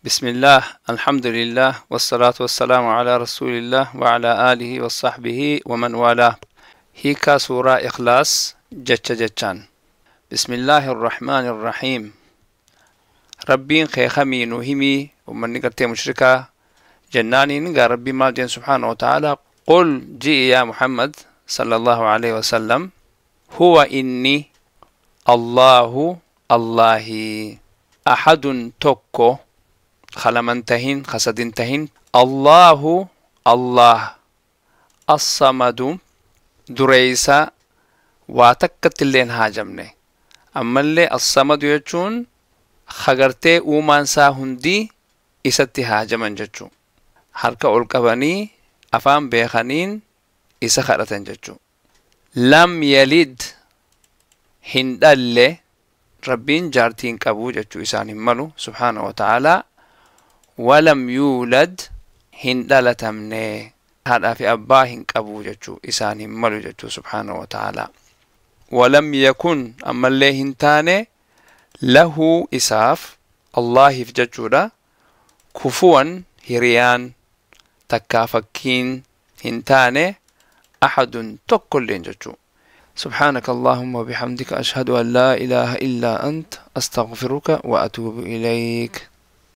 بسم الله، الحمد لله، والصلاة والسلام على رسول الله وعلى آله وصحبه ومن والاه. Hiikaa Suuraa Ikhlaas jecha jechaan. بسم الله الرحمن الرحيم. Rabbiin kee kamii nu himii ummanni gartee mushrikaa jennaaniin gaa Rabbiin maal jeen سبحانه وتعالى: قل ji'i يا محمد صلى الله عليه وسلم، هو inni الله Allahi أحد tokko khalaman tahin khasadin tahin الله Allah الصمد dureeysa waa takkatti illeen haajamne. Ammallee الصمد jechuun hagartee uumaan isaa hundii isatti haajaman jechuu, harka ol qabanii afaan beekaniin isa kadhatan jechuu. لم يلد hin dhalle, Rabbiin jaartiin qabuu jechuu isaan hin malu سبحانه وتعالى. ولم يولد hin dhalatamne, haadhaa fi abbaa hin qabuu jechuu isaan hin malu jechuu سبحانه وتعالى. ولم يكن ammallee hin taane له isaaf, Allahiif jechuudha, كفوا hiriyaan takkaa fakkiin hin taane أحد tokkolleen jechuu. سبحانك اللهم وبحمدك، أشهد أن لا إله إلا أنت، أستغفرك وأتوب إليك.